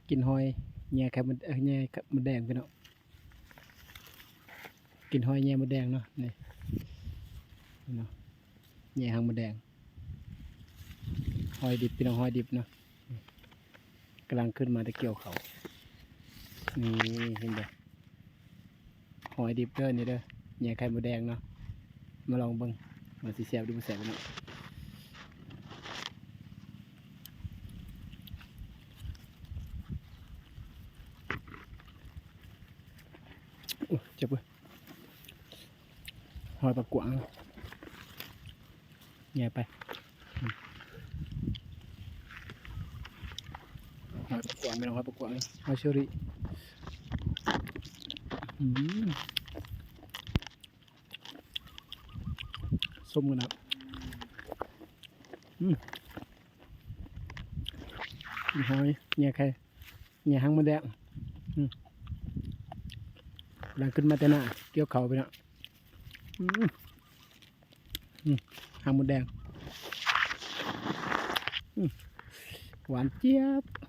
ກິນຫອຍແຍ່ໄຂ່ມົດ ເອີ ແຍ່ໄຂ່ມົດແດງພີ່ນ້ອງ ກິນຫອຍແຍ່ມົດແດງເນາະ ນີ້ເນາະ ແຍ່ຫາງມົດແດງ ຫອຍດິບພີ່ນ້ອງ ຫອຍດິບເນາະ ກຳລັງຂຶ້ນມາແຕ່ກ່ຽວເຂົ້າ ນີ້ເຫັນບໍ່? ຫອຍດິບເດີນີ້ເດີ ແຍ່ໄຂ່ມົດແດງເນາະ ມາລອງເບິ່ງວ່າຊິແຊບຫຼືບໍ່ແຊບເນາະ ໂອ້ຍ ເຈັບເວີຍ ຫອຍປາກກວາງ. ແຍ່ໄປ ອືມ ຫອຍປາກກວາງ ແມ່ນຫອຍປາກກວາງ ຫອຍເຊີຣີ ອືມ ສົ້ມຂະໜາດ ອືມ ກິນຫອຍ ແຍ່ໄຂ່ ແຍ່ຫາງມົດແດງ ອືມ ກຳລັງຂຶ້ນມາແຕ່ນາ ກ່ຽວເຂົ້າໄປເນາະ ອືມ ອືມ ຫາງມົດແດງ ອືມ ຫວານຈຽບ.